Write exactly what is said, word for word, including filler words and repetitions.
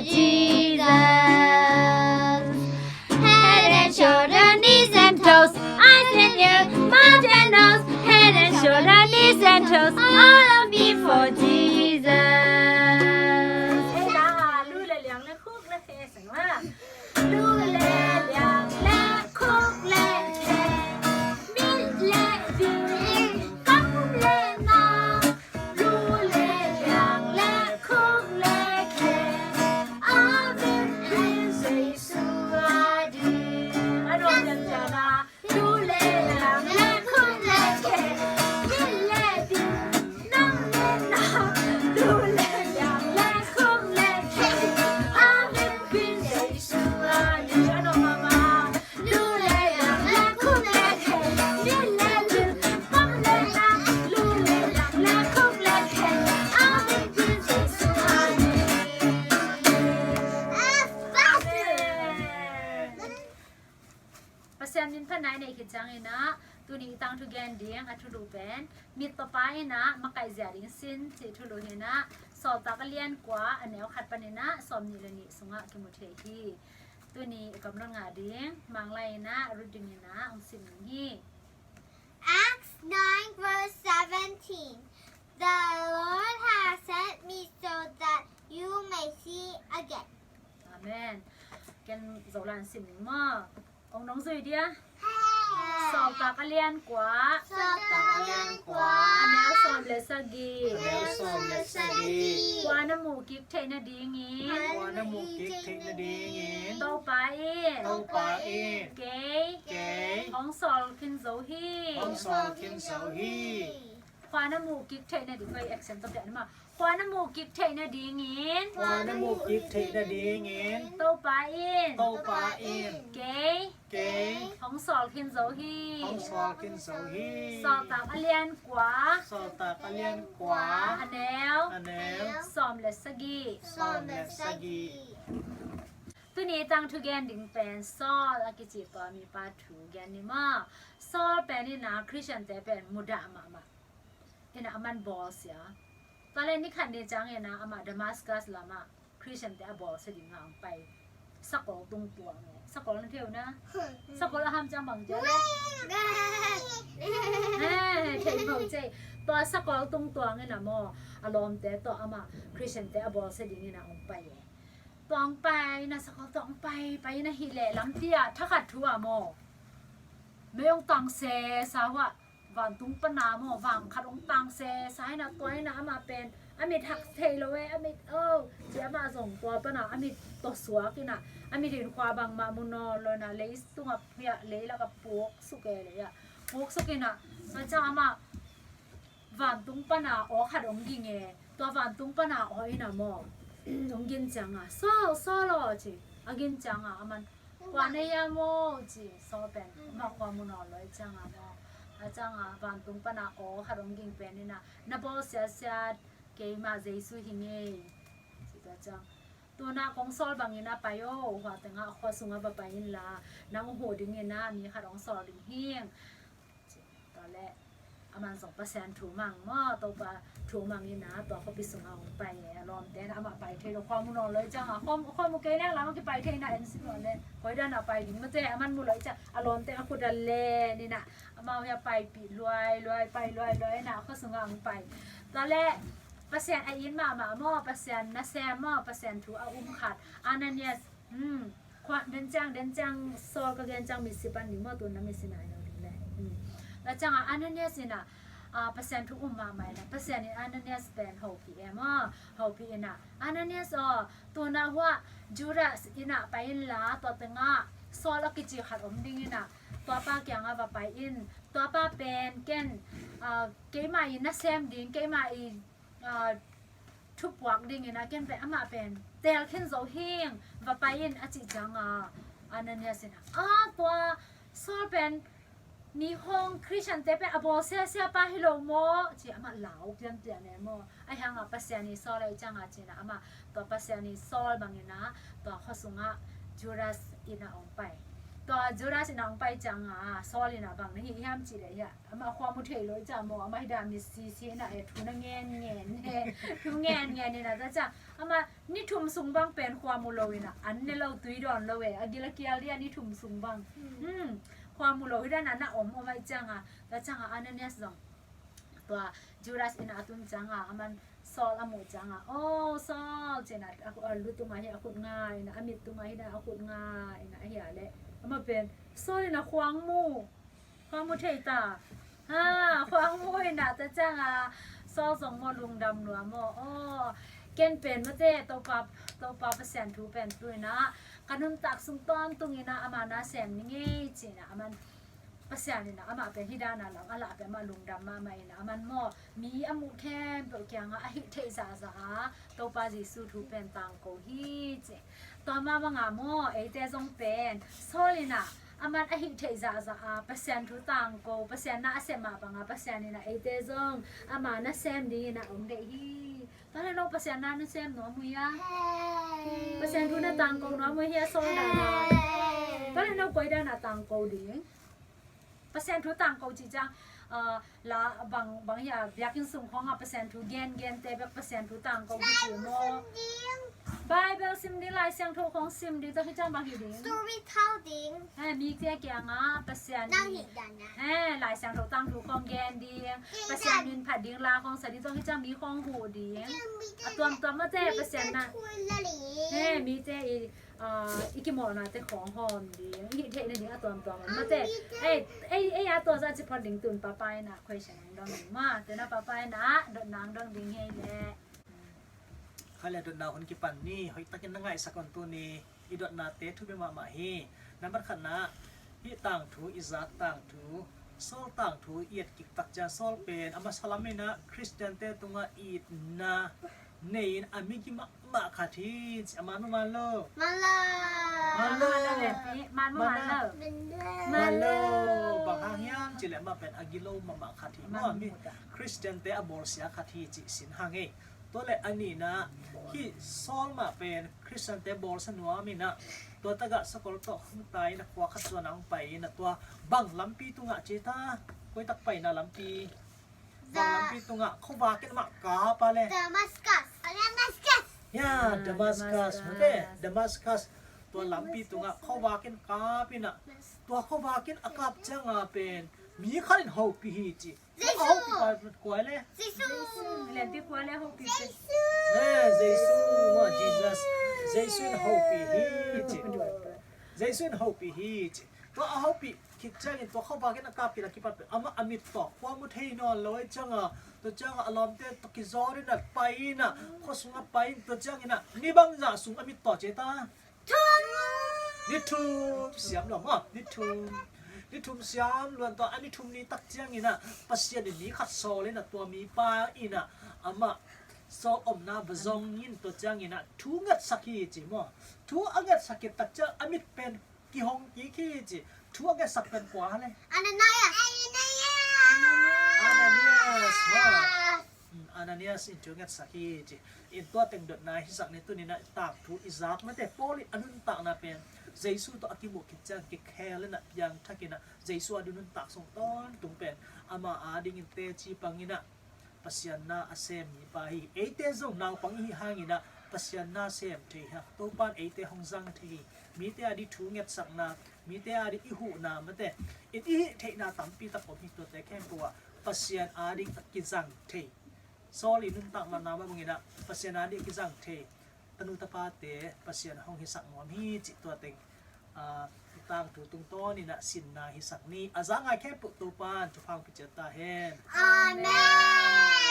Jesus. Head and shoulder, knees and toes, eyes and ears, mouth and nose. Head and shoulder, knees and toes, all of me for Jesus. Lu le liang le khuk le khe seng la. Lu le liang le khuk le khe. Mit le ding, kam le na. Lu le liang le khuk le khe, a vimvim Jesu a ding. A dong lian lian a. Lu le liang le khuk le khe, mit le ding, nam le na. Lu le liang le khuk le khe, a vimvim Jesu a ding. A dong mama. Pasian min phat nai nei khit ciangin ah, tuni i tangthu gen ding a thulu pen, mit tawpa in ah makaih zia ding sin cih thulu hi in ah, Sawltak a lian kua a neu khat panin ah sawmnih le nih sungah kimu thei hi. Tuni i kammal ngah ding, Manglai in ah, Ruth ding in ah hong sim ding hi. Acts nine verse seventeen. The Lord has sent me so that you may see again. Amen. Ken Zolan sim ding maw? Ong nong zui dia? Sawltak a lian kua. Sawltak a lian kua. A neu sawm le sagih. A neu sawm le sagih. Khua na muh kik theih nadingin. Khua na muh kik theih nadingin. Topa in. Topa in. Kei. Kei. Hong sawl khin zo hi. Hong sawl khin zo hi. Khua na muh kik theih nading, koi action to pian ma. Khua na muh kik theih nadingin. Khua na muh kik theih nadingin. Topa in. Topa in. Kei. Kei. Hong sawl khin zo hi. Hong sawl khin zo hi. Sawltak a lian kua. Sawltak a lian kua. A neu. A neu. Sawm le sagih. Sawm le sagih. Tuni tangthu gen ding pen Saul a kici tua mipa thu gen ni maw. Saul pen in ah Christian te pen mudah mahmah. In ah aman bawlsia. Tua le ni khat ni ciangin ah amah Damascus lamah Christian te a bawlsia ding a hong pai. Sakol tung tuang e. Sakol na thei uh na. Sakol a ham ciang bang cia le. Eh, thei bang cia. Tua sakol tung tuang in ah maw, a lawmte tawh amah Christian te a bawlsia ding in ah hong pai e. Tua hong pai in ah sakol tawh hong pai, pai in ah hi leh lampi ah thakhat thu ah maw, mei hong tang sesa uh ah, vantung pana maw, vang khat hong tang sesa in ah, tua in ah amah pen a mit hak thei lo e, a mit, oh, ci amah zong tua pana a mit tawh suak in ah, a mit in khua bangmah mu nawn lo in ah, lei tungah, hiah lei lakah puk suk e, lei ah puk suk in ah, tua ciang amah vantung pana aw khat hong ging e. Tua vantung pana aw in ah maw, hong gin ciang ah, Saul, Saul aw, ci. A gin ciang ah aman, kua na hiam aw, ci. Saul pen amah khua mu nawn lo i ciang ah maw, a ciang ah vantung pana aw khat hong ging pen in ah, na bawlsiasia keimah Jesu hi ngei, ci. Tua ciang, tu-in ah kong sawl bangin ah pai o, hua tengah khua sungah va pai inla, nang huh dingin ah mi khat hong sawl ding hing. Tua leh aman zong Pasian thu mang maw, Topa thu mang in ah tua khuapi sungah hong pai e. A lawmte in ah amah pai thei lo, khua mu nawn lo i ciang ah, khua, khua mu kei leng lam a kipai thei in ah en si lo leh, koi dan a pai ding mate, aman mu lo i ciang, a lawmte a khut a len in ah, amau hiah paipih luai luai, pai luai luai in ah khua sungah hong pai. Tua leh Pasian a it mahmah maw, Pasian nasem maw, Pasian thu a um khat, Ananias, hmm, khua, den ciang, den ciang, Saul ka gen ciang mitsi pan ding maw, tu-in na mitsi nai lo ding leh. Hmm. Tua ciang ah Ananias in ah, ah, Pasian thu um mahmah in ah, Pasian in Ananias pen hopih e maw, hopih in ah, Ananias aw, tu-in ah hua Judas in ah pai inla, tua tengah Saul a kici khat om ding in ah, tua pa kiangah va pai in, tua pa pen ken, ah, keimah i nasem ding, keimah i, ah, thupuak dingin ah ken pen amah pen teel khin zo hing, va pai in, a cih ciang ah Ananias in ah, ah, tua Saul pen mi hong Christian te pen a bawlsiasia pa hi lo maw, ci amah lau pianpian e maw. Ahi hang ah Pasian i sawl ahih ciang ah ci-in ah amah tua Pasian i sawl bangin ah tua khua sungah Judas in ah hong pai. Tua Judas in ah hong pai ciang ah Saul in ah bang na hi hiam cih leh hiah, amah khua mu thei lo i ciang maw, amah hi dan mitsi si in ah e, thu na ngen ngen e, thu ngen ngen in ah, tua ciang amah Ni thum sung bang pen khua mu lo in ah, an ne lo, tui dawn lo e, a gil a kial ding a, ni thum sung bang. Hmm. Khua mu lo hi dan a na om om ahih ciang a, tua ciang a Ananias zong tua Judas in a tun ciang a, aman Saul a muh ciang a, "Oh, Saul," ci-in a, a, a lu tungah hi a khut nga in a, a mit tungah hi dan a khut nga in a, ahi a leh amah pen, "Saul in a khuang mu, khuang mu thei ta. Ha, khuang mu in a," tua ciang a Saul zong maw lungdam lua maw. "Oh, ken pen mate, Topa, Topa Pasian thu pen tu in a ka nuntak sung tawntung in a ama na sem ning ei," ci-in a, aman Pasian in a amah pen hi dan a lam a lah pen amah lungdam mahmah in a, aman maw mi a muh khempeuh kiangah a hih theih zahzah a Topa Jesu thu pen tangko hi ci. Tua mah bangah maw eite zong pen Saul in a aman a hih theih zahzah a Pasian thu tangko, Pasian na a sem mah bangah Pasian in a eite zong ama nasem dingin a om deih hi. Tua leh no Pasian na nasem nuam uh hia? Pasian thu na tangko nuam uh hia, Saul dan a? Tua leh no koi dan a tangko ding? Pasian thu tangko cih ciang, ah, la bang, bang hi a, biakinn sung khawng a Pasian thu gen, gente bek Pasian thu tangko hi ci maw? Bible sim ding, Lai Siangtho khawng sim ding, tua hi ciang bang hi ding? Story tell ding. Eh, mite kiangah Pasian, nang hi dan a, eh, Lai Siangtho tangthu khawng gen ding. Pasian min phat ding, la khawng sa ding, tua hi ciang mi khawng huh ding. A tuamtuam mate Pasian na, eh, mite i, ah, i kimawlnate khawng hawm ding, i hih theih nading a tuamtuam mate. Ei, ei, ei a tua zah ci phot ding, tun papa in a question hong dong ding maw, tun a papa in a dotna hong dong ding hi ei leh. Kha leh dotna hun kipan ni, hoih takin na ngaihsak un, tuni i dotnate thupi mahmah hi. Nambat khatna, hih tangthu, i zak tangthu, Saul tangthu i et kik tak ciang, Saul pen a masa lam in a Khristiante tungah itna nei in a migi mahmah khat hi ci. A man maw man lo? Man lo. Man lo. Man lo. Man lo. Bang hang hiam cih leh amah pen a gilo mahmah khat hi. Maw, mi Khristiante a bawlsia khat hi cih sin hang ei. Tua leh a nihna, hih Saul mah pen Khristiante bawlsia nuam in a, tua tagah sakol tawh hong tai in a, khua khat suan a hong pai in a, tua bang lampi tungah ci ta, koi tak paina lampi, bang lampi tungah khuavak in amah kap a leh? Damascus. Damascus. Ya, Damascus. Damascus. Mate, Damascus. Tua lampi tungah khuavak in kap in a, tua khuavak in a kap ciang a pen mi khat in hopih hi ci. Tua a hopih pa kua leh? Jesu. Lianpi kua leh hopih pen? Eh, Jesu, maw, Jesus. Jesu in hopih hi ci. Jesu in hopih hi ci. Tua a hopih khit ciangin tua khuavak in a kap khit a kipat pen amah a mit tawh khua mu thei nawn lo ahih ciang a, tua ciang a a lawmte tawh kizawr in a pai in a, khua sungah pai in, tua ciangin a ni bangzah sung a mit tawh ci ta? Thum. Ni thum siam lo maw, ni thum. Ni thum siam luan tawh a ni thum ni tak ciangin a Pasian in mi khat sawl in a, tua mipa in a amah Saul omna va zong in, tua ciangin a thu ngetsak hi ci maw. Thu a ngetsak khit tak ciang a mit pen kihong kik hi ci. Thu a ngetsak pen kua leh? Ananias. Ananias, maw. Mm, Ananias in thu ngetsak hi ci. In tua teng dotna hisak ni, tuni in a tangthu i zak mate, Paul in a nuntakna pen Jesu tawh a kimuh khit ciang kikhel in a, piangthak in a, Jesu a ding nuntak sung tawntung pen ama a dingin teci pang in a, Pasian na a sem mipa hi. Eite zong naupang i hih hangin a Pasian na sem thei hi. Topa'n eite hong zang thei hi. Mite a ding thu ngetsakna, mite a ding i huhna mate, in i hih theihna tampi tak om hi. Tuate khempeuh ah Pasian a ding a kizang thei. Saul i nuntakna mah bangin a Pasian a ding a kizang thei tanu tapate Pasian hong hisak nuam hi cih tua teng, ah, i tangthu tungtawn in a sinna hisak ni. A za ngai khempeuh Topa'n thupha hong pia ciat ta hen. Amen.